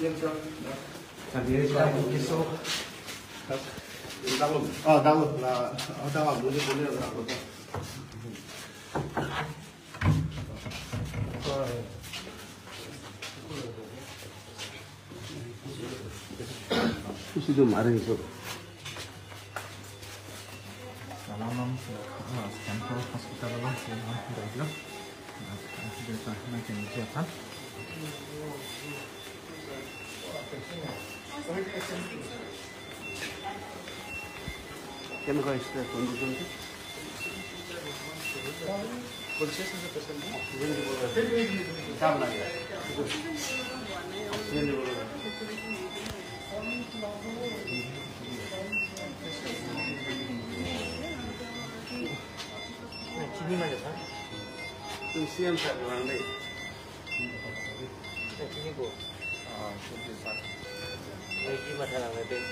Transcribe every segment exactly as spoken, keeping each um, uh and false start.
Tadi saya begitu. Oh, tahu lah. Oh, tahu, boleh, boleh lah. Itu sudah marah itu. Salam, ah, Central Hospital lo, salam, ah, Central. Ah, ah, kita nak kena siapa? Kena kau extra condition tu? Chini mana, sir? Tum siam sa kurang deh. Chini ko. Ah, chini sa. Chini matha lang deh.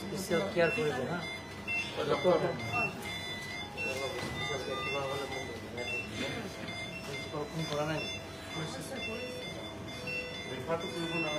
Special care koribo, ha? Doctor. Special care kiba hole mon do. Principal phone kora nai. Refer to koribo na.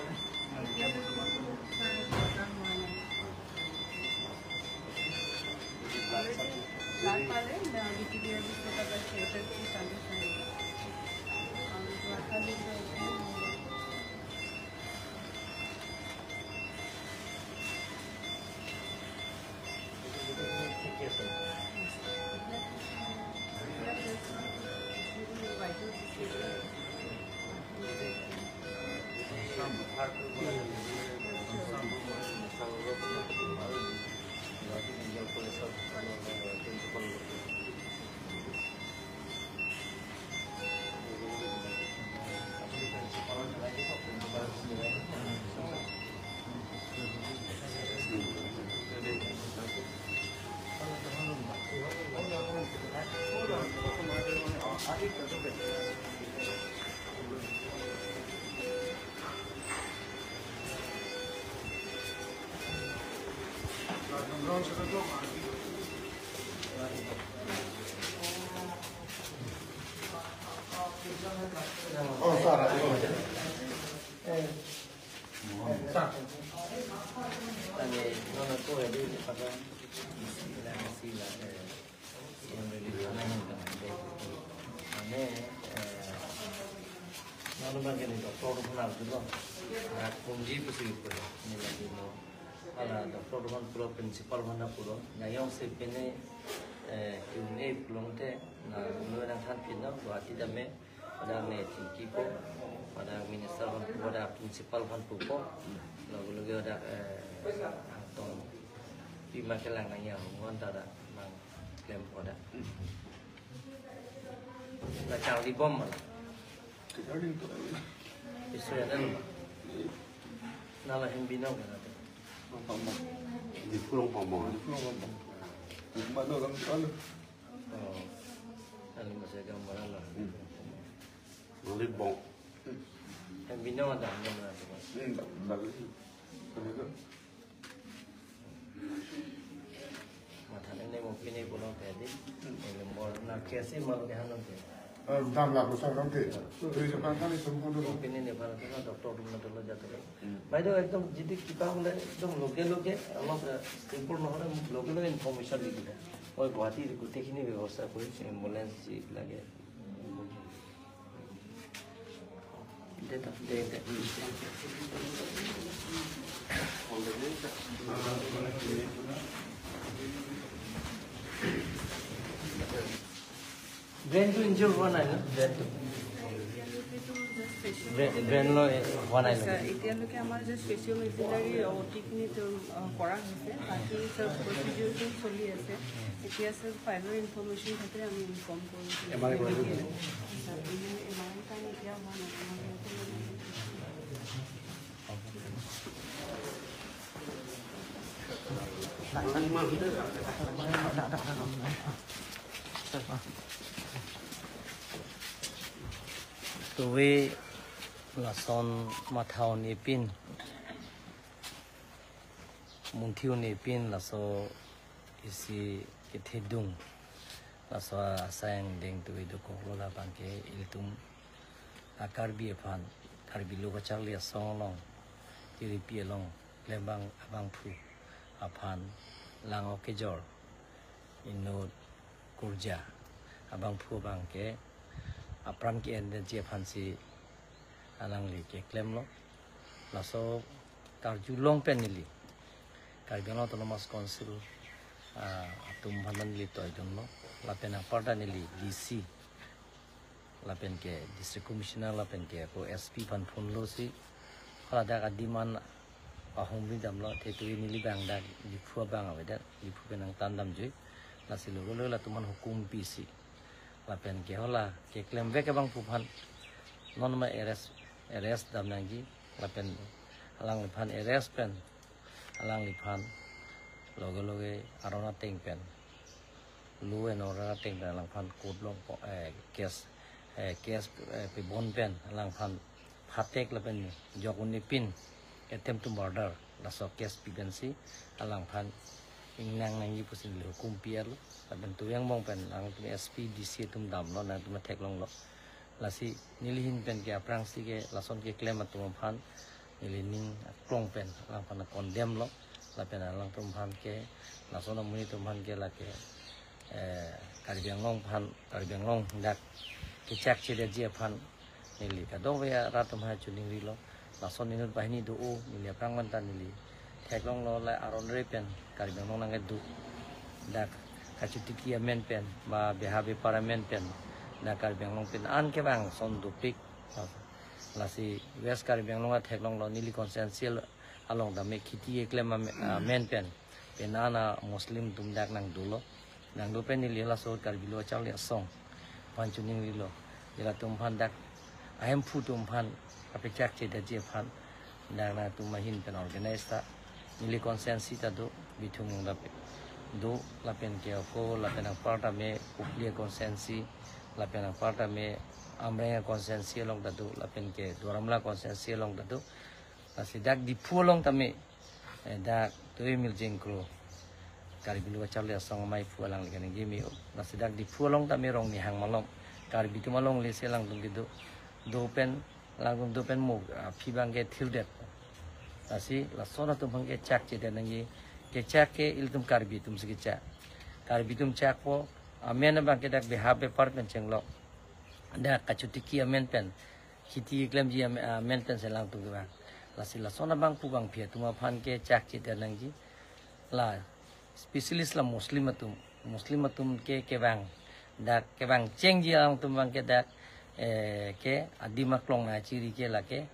Ane, nang bang kene doctor atum aphan arjulo. Rat kumji pusi pu. Neli lagi mo. Hala doctor atum aphan pulo, principal aphan pulo. Nayong si pine, eh, Q and A pulote, na lo nangthan pin lo, Guwahati dam me, pada me tingki po, pada minister aphan po, pada principal aphan po po. Lo lo pada, eh, tong pima kelang nang ya, ngon ta da, nang klem po da. La charli bom ma. Charli to. Isu ya dan ma. Nala hem binong kan ate. Pamong. Di Pulong Pamong. Di Pulong Pamong. Di Pulong Pamong. Oh. Lalu masih gambaran lah. Hmm. Nang Libong. Hem binong ada, hem binong ada. Hmm, tak, tak. Begitu. Matha nang ne mo pine pulo ke di. Ele mor na kesi malu ke hanon ke. Eh, dam la besar kan ke. Tuh, itu kan, kan itu pun dulu. Pine ne para tu doctor atum na tolo jatuh. Hmm. By the way, ekdom jodi kipa hole ekdom loge loge, alok, eh, simple nohole loge loge information di kita. Oi, Guwahati gotekhini bebosta kori, ambulance ji lage. Brain to injure হোৱা নাই ন? Brain to? Brain, brain লৈ হোৱা নাই নেকি? আচ্ছা, এতিয়ালৈকে আমাৰ জাষ্ট ফেচিয়েল ইঞ্জিনিয়াৰিং অ' টিখিনি তেওঁ, আহ, কৰা হৈছে। বাকী চব প্ৰচিডিউৰটো চলি আছে। এতিয়া ছাৰ ফাইনেল ইনফৰমেশ্যন থাকিলে আমি ইনফৰ্ম কৰিম। এম আৰ আই কৰা নাই? ছাৰ, এম আৰ আই কাৰণে এতিয়া হোৱা নাই। Tuve lason matha un-e pin, munthi un-e pin laso isi kethedung Laso asai angdeng tuidukok lo labang ke ilitum a-Karbi aphan, Karbi Lo Kacharli Asong along, T D P along, klembang abangphu aphan, lang ok kejor, inut kurja abangphu abang ke apran ke-endetji aphansi alangli keklemlo. Laso karjulong pen neli Karbi Anglong Autonomous Council, ah, atum aphan neli toidunlo. Lapen anparta neli D C, lapen ke District Commissioner, lapen ke ako S P aphan phone losi, hala dak adim an ahumri damlo, te tui neli abang dak Diphu abang avedet, Diphu pen nangthan damjui. Lasi lo lo latum aphan hukum pisi, lapen ke hala keklemvek abangphu aphan non ma arrest, arrest dam nangji, lapen alangliphan arrest pen alangliphan loge loge aron ateng pen, law and order ateng pen alangphan court along po-, eh, case, eh, case, eh, pibon pen alangphan phatek lapen jok un-epin attempt to murder laso case pi pensi alangphan ingnang nangji pusi neli hukum pi-etlo. Lapen tui angbong pen alangtum S P, D C atum damlo, nangtum theklonglo. Lasi neli ahin pen ke aphrangsi ke lason keklem atum aphan neli ning aklong pen alangphan condemn lo. Lapen alangtum aphan ke, lason amonit atum aphan ke lake, eh, Karbi Anglong aphan, Karbi Anglong dak kechakchedetji aphan neli kadokave arat atum aphan chiningrilo. Lason inut banghini do-o, neli aphrang manta neli theklonglo, la aron re pen Karbi Anglong nangkedo, dak kachotiki amen pen ba beha bepar amen pen, dak Karbi Anglong pen an kevang ason dopik. Lasi West Karbi Anglong atheklonglo, neli constituency along tame kheti keklem ame-, amen pen, pen an a-Muslim atum dak nangdolo. Nangdo pen neli laso Karbi Lo Kacharli Asong aphan chiningrilo. Dak latum aphan, dak ahemphu atum aphan kapechakchedetji aphan, dak nangtum ahin pen organize ta. Neli constituency ta do, Bithung along ta pe do, lapen ke ako, lapen anparta me Kopili constituency, lapen anparta me Amreng constituency along ta do, lapen ke Duar Amla constituency along ta do. Lasi dak Diphu along tame, eh, dak tui Mirjeng Kro, Karbi Lo Kacharli Asong amei aphu alangli kaningje me-o. Lasi dak Diphu along tame Rongnihang malom, Karbi atum alongle si alangtum kedo. Do pen, alangtum do pen mo, ah, aphi abang ke thirdet. Lasi lason atum aphan kechakchedet nangji, kechak ke ilitum Karbi atum si kechak. Karbi atum chakpo, amen abang ke dak beha bepar pen chenglok, dak kachotiki amen pen, kheti keklemji am-, amen pensi alangtum kevang. Lasi lason abangphu bangphi atum aphan kechakchedet nangji. La specialist la Muslim atum, Muslim atum ke kevang, dak kevang chengji alangtum abang ke dak, eh, ke adim aklong nangchiri ke lake,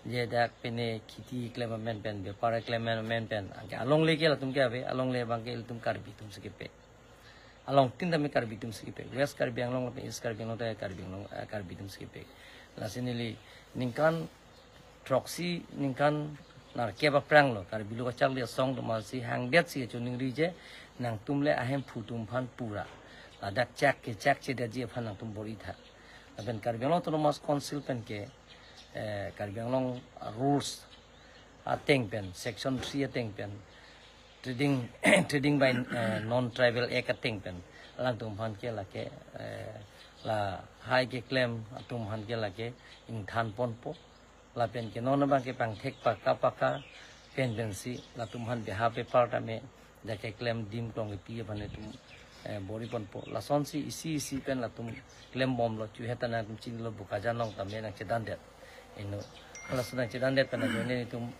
je dak pine kheti keklem amen pen, bepar keklem amen pen, anke alongle ke latum ke ave, alongle abang ke ilitum Karbi atum si kepe. Alongtin tame Karbi atum si kepe. West Karbi Anglong lapen East Karbi Anglong ta Karbi Anglong, eh, Karbi atum si kepe. Lasi neli ningkan throksi, ningkan nerkep aphrang lo Karbi Lo Kacharli Asong atum aphansi hangdetsi kachiningri je, nangtum le ahemphu atum aphan pura ladak chak kechakchedetji aphan nangtum bor-itha. Lapen Karbi Anglong Autonomous Council pen ke, eh, Karbi Anglong rules ateng pen, section three ateng pen, trading, trading by, eh, non-tribal act ateng pen, alangtum aphan ke lake, eh, lahai keklem atum aphan ke lake ingthan ponpo. Lapen ke non abang ke pangthek paka paka pen pensi latum aphan beha bepar tame dak keklem adim aklong kepi aphan itum, eh, bor-i ponpo. Lasonsi isi isi pen latum klembomlo, chuhet ta nangtum chinilo, Bokajan along tame nangchedandet. Inut, lason nangchedandet pen ajoine itum,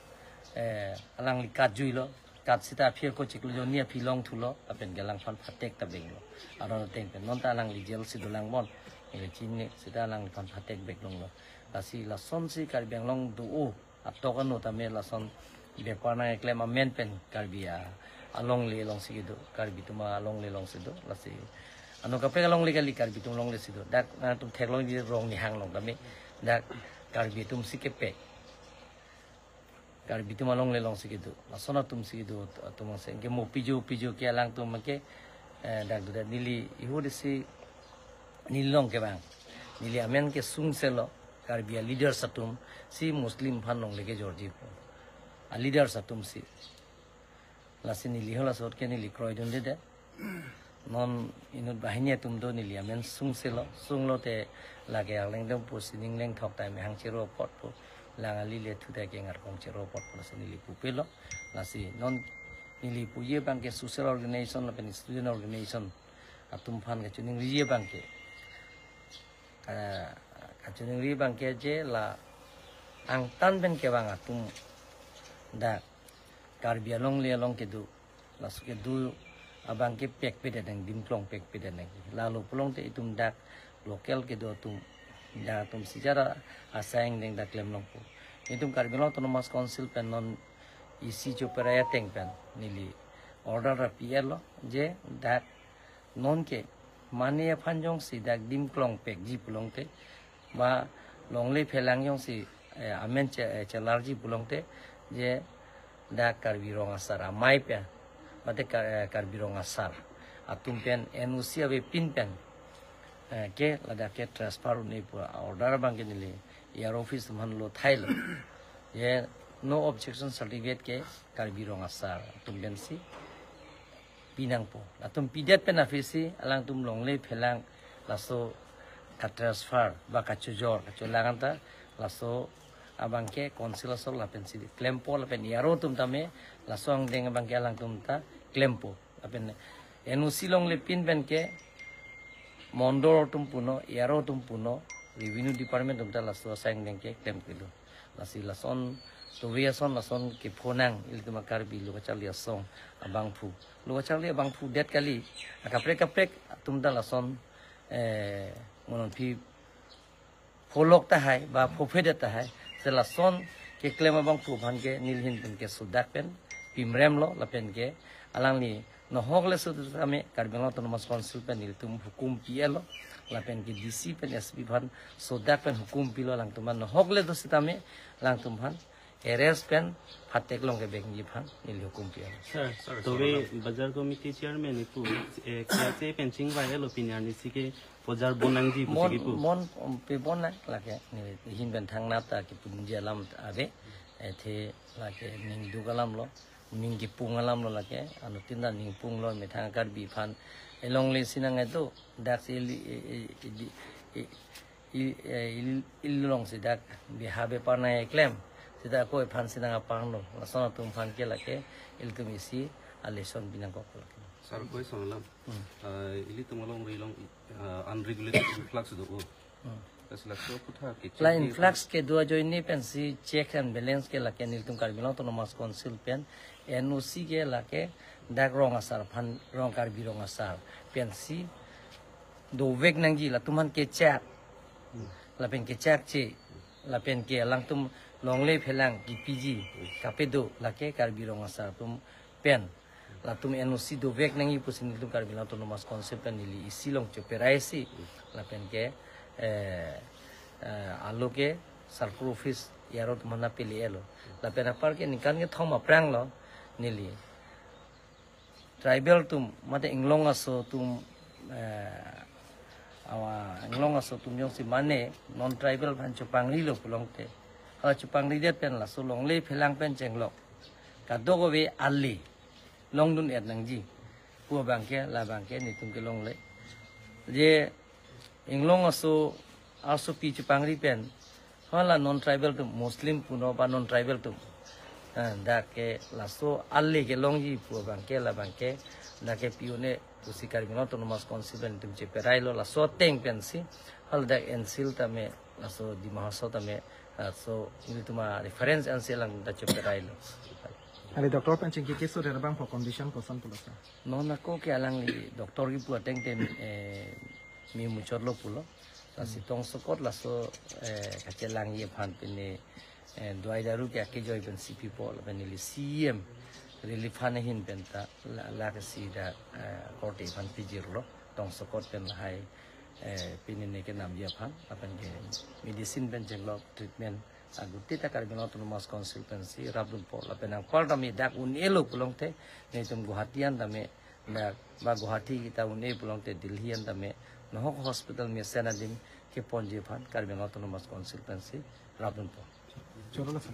eh, alangli katjuilo. Kat sita aphi ako chiklo, jonni aphi longthulo, lapen ke alangphan phatek ta benglo. Aron ateng pen, non ta alangli jail si dolang bon, neli chini, sita alangliphan phatek bek longlo. Lasi lasonsi Karbi Anglong do-o atok ano tame lason bepar nangkeklem amen pen Karbi a, alongle alongsi kedo, Karbi atum alongle alongsi do. Lasi ano kaprek alongle kali, Karbi atum alongle si do. Dak nangtum theklongji Rongnihang along tame, dak Karbi atum si kepe, Karbi atum alongle alongsi kedo, lason atum si kedo, atum angse ke mo pijo pijo ke alangtum ke, eh, dak do dak neli ihut isi neli along kevang. Neli amen kesung selo, Karbi a-leaders atum si Muslim aphan longle kejorji pu. A-leaders atum si. Lasi neli hala sot ke neli kroidunde de. Non inut banghini atum do, neli amen sungse lo, sunglo te lake arleng dong pu sining leng thok time hang chero apot pu, lang ali le thu ta ke ngar kong chero apot pu lasi neli pupe lo. Lasi non neli puji abang ke social organization lapen student organization atum aphan kachiningriji abang ke, ah, kachiningri abang ke je la angtan pen kevang atum dak Karbi alongle along kedo, laso kedo abang ke pekpe det nang, dimklong pekpe det nang. Lalo pulote itum dak local kedo atum, dak atum sijara asai angdeng dak klem longpo. Itum Karbi Anglong Autonomous Council pen non isi choperai ateng pen neli order ra pi-et lo je dak non ke mane aphan jongsi dak dimklong pekji pulote ba longle phelang jongsi, eh, amen che-, eh, chelarji pulote je dak Karbi Rong Asar amei pen, mate Kar-, eh, Karbi Rong Asar atum pen N O C avepin pen, eh, ke ladak ke transfer un-e pu order abang ke neli E R O office atum aphan lo thai lo. Je no objection certificate ke Karbi Rong Asar atum pensi pi nangpo. Latum pidet pen aphi si alangtum longle phelang laso ka-transfer ba kachojor kacholang anta laso abang ke council asor lapen si klempo lapen E R O atum tame laso angdeng abang ke alangtum ta klempo. Lapen N O C longle pin pen ke mondol atum punon, E R O atum punon, revenue department atum ta laso asai angdeng ke klem pilo. Lasi lason, tovi ason lason kepho nang ilitum a-Karbi lo kacharli asong abangphu. Lo kacharli abangphu det kali, akaprek kaprek atum ta lason, eh, mo non aphi pholok tahai ba phophe det tahai, se lason keklem abangphu aphan ke neli ahin pen ke sodak pen pimrem lo lapen ke alangli nohok le setame Karbi Anglong Autonomous Council pen nelitum hukum pi-et lo lapen ke D C pen S P aphan sodak pen hukum pilo, alangtum aphan nohok le do setame alangtum aphan arrest pen phatek along kevekji aphan neli hukum pi-et lo. Sir, Sir, tobe sir, Bazar Committee Chairman ipu, eh, kya se pen chingvai-et lo pini arnisi ke pojar bon nangji pusi Mon, kipu. Mon, um, pe bon nang lake, neli ahin pen thangnat ta kipunji alam ave, athe lake ning duk alam lo, ning kipung alam lo lake, anuttin ta ning pung lo, methang Karbi aphan elongle si nang edo, dak si ili, i, i, i, i, i, eh, il-, ilong si dak biha bepar nang eklem, sita ko aphan si nang apang lo, lason atum aphan ke lake, ilitum isi a-lesson pi nangkok lake. Sir, koi sang alam. Hmm. Ah, ilitum alongri along, ah, unregulated influx do, oh. Hmm. Kasi laso aphuthak ke la check influx kedo ajoine pensi check and balance ke lake nelitum Karbi Anglong Autonomous Council pen N O C ke lake dak Rong Asar aphan, Rong Karbi Rong Asar pensi dovek nangji, latum aphan kechak, lapen kechakche, lapen ke alangtum longle phelang kipiji kapedo lake Karbi Rong Asar atum pen latum N O C dovek nangji pusi nelitum Karbi Anglong Autonomous Council pen neli isi along choperai si lapen ke, eh, eh, alo ke circle office E R O atum aphan pele-et lo. Lapen apar ke ningkan kethom aphrang lo neli tribal atum, mate inglong aso atum, eh, awa inglong aso atum jongsi mane non tribal aphan chopangri lo pulote, hala chopangri det pen laso longle phelang pen chenglok kadokave ale longdun-et nangji pu abang ke, labang ke nelitum kelongle. Je inglong aso, asopi chepangri pen, hala non tribal atum, Muslim punon ba non tribal atum, eh, dak ke laso ale kelongji pu abang ke, labang ke dak ke pi un-e pusi Karbi Anglong Autonomous Council pen nelitum cheperai lo, laso ateng pensi hala dak N C L tame, laso Dima Hasao tame, laso nelitum a-reference N C L along ta cheperai lo. Ale doctor pen chingki keso de abangphu condition koson pulo sir? Non ako ke alangli doctor kipu ateng te, eh, me muchot lo pulo. Lasi tongsokot laso, eh, kachelangji aphan pine, eh, dawai daru ke akejoi pensi pipo lapen neli C E M relief fund ahin pen ta la, lake si dak, eh, korte aphan pijirlo. Tongsokot pen lahai, eh, pine ne kenamji aphan lapen ke medicine pen chenglok treatment agute ta Karbi Anglong Autonomous Council pensi rapdunpo lapen anpar tame dak un-e lo pulote nelitum Guwahati an tame dak ba Guwahati kita un-e pulote Delhi an tame nohok hospital mesen adim keponji aphan Karbi Anglong Autonomous Council pensi rapdunpo. Choro lo sir.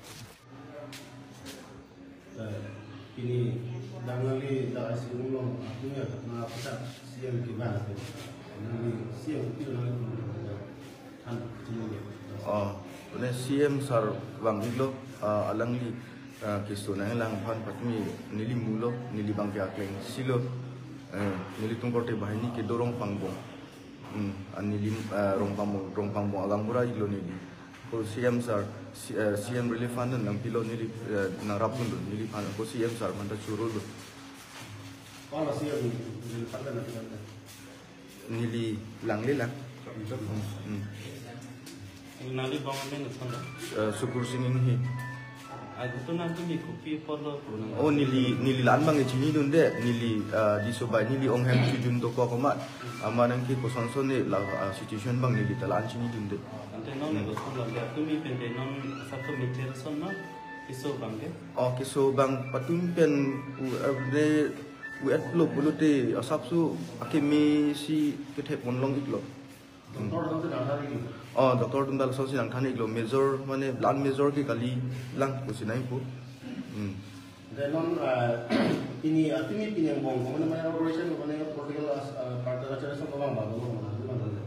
Pini dak nangli dak isi umlo, apunya dak na pusa C M kevang ape. Nangli C M pilo nangli pun than kecil. Oh, ne C M sir vang-iklo, ah, alangli, ah, keso nanglang aphan patumi neli mulo, neli abang ke akleng silo, eh, nelitum korte banghini kedo Rongpangbong. Hmm, ah, neli, ah, Rongpangbong, Rongpangbong agaonbura-iklo neli. Ko C M sir, C-, eh, C M Relief Fund nangpilo neli, eh, nangrapdunlo neliphan, ko C M sir aphanta chorolo. Kono C M Relief Fund nangpilo? Neli langle lang. Hmm, hmm. Nangli abang amen asonlo? Eh, Sukursing Inghi. Agutu nangtum kopi apotlo puna? Oh, neli, neli la-an abang chinidunde, neli, ah, diso bai neli onghem chijun dokok ma. Amat nangke kosonson ne la, ah, situation abang neli ta la-an chinidunde. Ante non Hmm. ne kosonlo, tumi pen te non asap to meter son ma, keso abang ke? Oh, keso abang patum pen u, eh, ne u-etlo pulote asapso akeme si kethek ponlong-iklo. Doctor atum si nangthan-iklo? Oh, doctor atum ta lasonsi nangthan-iklo, major, mane blood major ke kali lang pusi nangpu. Hmm. Then non, ah, pini, ah, pini pini angbong, mane, mane operation, mane political as, ah, particle operation ko bang ba, bang ba, bang ba.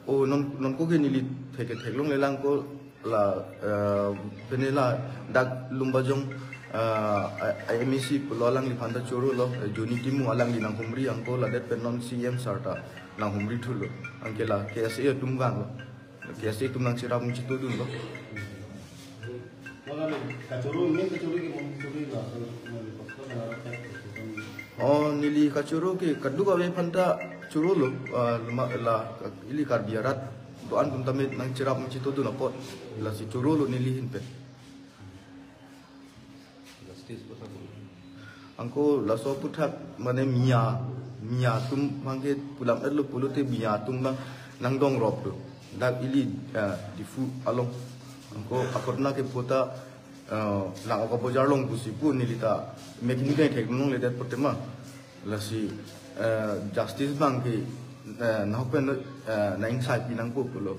Oh, non, non ko ke neli thek theklongle lang ko la, eh, pini la dak Lumbajong, eh, I M A C pulo alangliphanta chorolo, eh, Johnny Timung alangli nanghumri, anke ladet pen non C M sir ta nanghumri thulo. Anke la K S A atum vanglo. K S A atum nangcherap chitodunlo. Wala ni kachoro, main kachoro ke, main kachoro la, so, main kachoro la, Oh, neli kachoro ke kadokave aphanta chorolo, ah, lama, la, ili Karbi arat do-an atum tame nangcherap chitodun apot, lasi chorolo neli ahin pen. Justice aphuthak. Anke laso aphuthak mane Miya, Miya atum abang ke pulam-etlo pulote Miya atum abang nangdongrop do. Dak ili, ah, Diphu along. Anke akorte nangkepu ta, ah, lang oka bojar along pusi pu neli ta mekni kai theklongledet pute ma. Lasi, eh, justice abang ke, eh, nahok pen, eh, nang-ingsai pi nangpo pulo.